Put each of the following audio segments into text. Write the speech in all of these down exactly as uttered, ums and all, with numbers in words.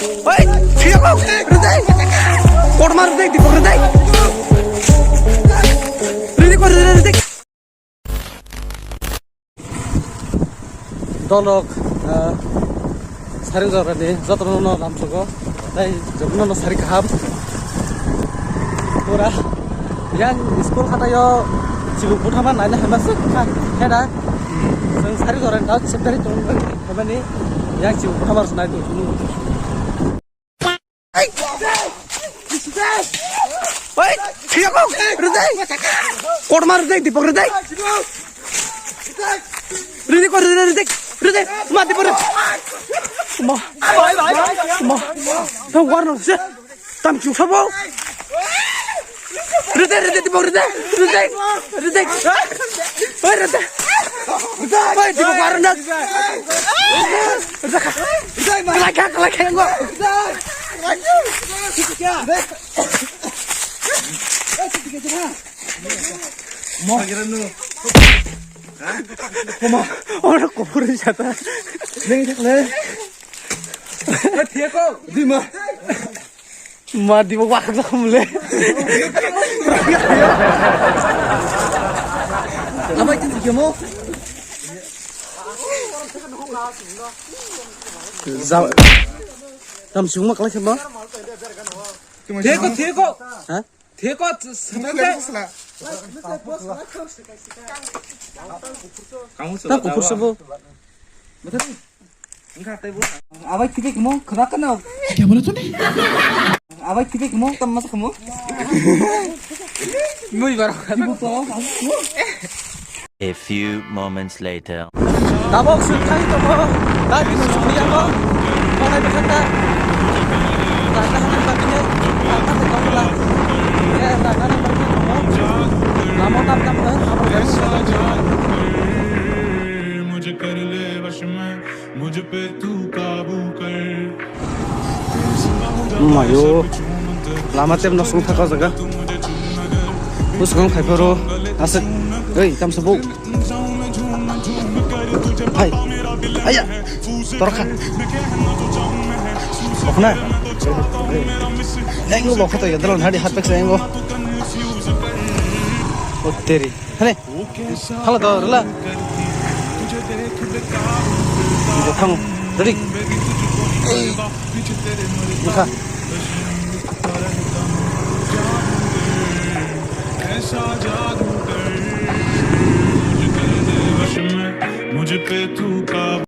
Oi, thiyako, rwdai. Korma rwdai, Dipok rwdai. Rwdai, rwdai, rwdai. Dolok, ah, sari jorani jotono no lamsogo, tai jotono no sari kaham. Pura yang school khatayo chibuk buthama naina hema suk kha, heda. Sari jorani tao cheptari tong hemani yang chibuk buthama nai tong. Oi, thiyako, rwdai. Korma rwdai, Dipok rwdai. Rwdai ko, rwdai, rwdai, rwdai. Ma, Dipok rwdai. Ma. Ma. Tam war no se. Tam chu sabo. Rwdai, rwdai, Dipok rwdai. Rwdai. Rwdai. Oi, rwdai. Oi, Dipok war no. Rwdai. Kalai kha, kalai kha, ngo. Oro kuphur jata. Neng thakle. Thiyako. Dima. Ma, Dima wak jak mule. Abai, tin thiyamo. Za-, tam sungma kalai kheba? Thiyako, thiyako. Ha? Thiyako, s-, s-, Tam kuphur sabo. Abai, thibik mo, khna khna. Kya bola tune? Abai, thibik mo, tam mas khamo. Mui baro. Thibuk to. A few moments later. Tabok sung khai tongo. Dai bini sung ya mo. Konai bwkha ta. Tata hana bakne. Tata te kongla. Ye tata hana bakne tongo. Namo tam tam ta. Abo gari sala. मुझे कर ले वश में, मुझ पे तू काबू कर। Mayo, lama tem no sung thaka jaga. Bwswkang khai pharo aswk. Ei, tamsa bo. Hai. Aya. Torkha. Okhna. Engo bokha to yadalon hari harpek sa engo. O teri. Hane. Hala do, rela. Bo thang. Ready. Ei. Bwkha. मुझ पे तू काबू।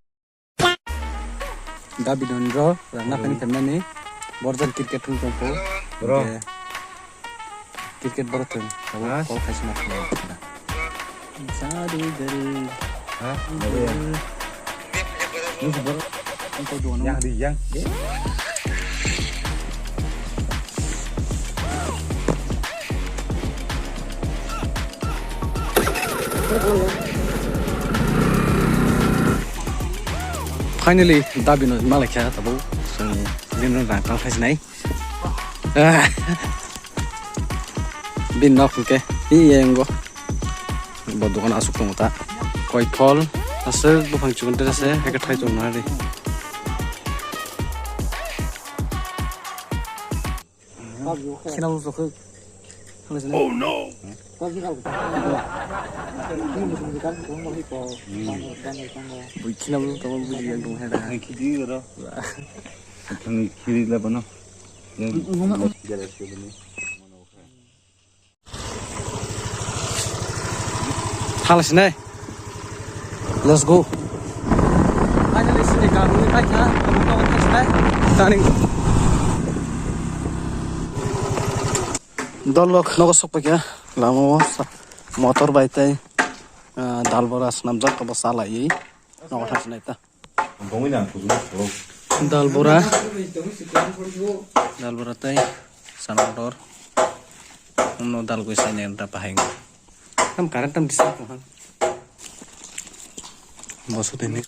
Da bidon ro rang na kani kemnani borjan cricket thung tong ko. Bro. Cricket boro thung. Abo ha? Call khaisma thung. Jadu gari. Ha? Boro ya. Yang di yang. Finally, da bidon malai kha tabuk. Sini, bidon rang tang phai sinai. Ah. Bini nok hwnkhe, hi, ye, engo. Bo dogan aswk tongo ta. Koithol, aswk buphang chikon tere se, hai khe thai tongna ri. Khina bujokhe. Oh no! Bui khina bujok tongma buji yang tong hai da. Khidi ro. Khidi la bano. Yang. Thala sinai. Let's go. Finally, sini kami paikha, kamu kawan ka sinai. Tani. Dolok nogo sokpaikha, lama o sa-, motor bai tei, ah, dal bora swnamjak, abo salai. Nogo thang sinai ta. Dal bora. Dal bora tei sana motor. Uno dal goi sai nen ta pahing. Tam current tam disturb ko han. Bosu teni.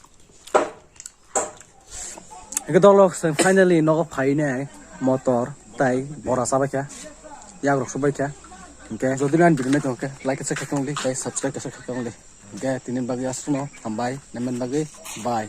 Eke dolok se finally nogo phai nai motor tai bora sabai kha. Yak rok subai kha. Hingke jodi nan video nai tong khe like se khe tong di, tai subscribe se khe tong di. Hingke tini bagwi aswkno hambai, namen bagwi bye.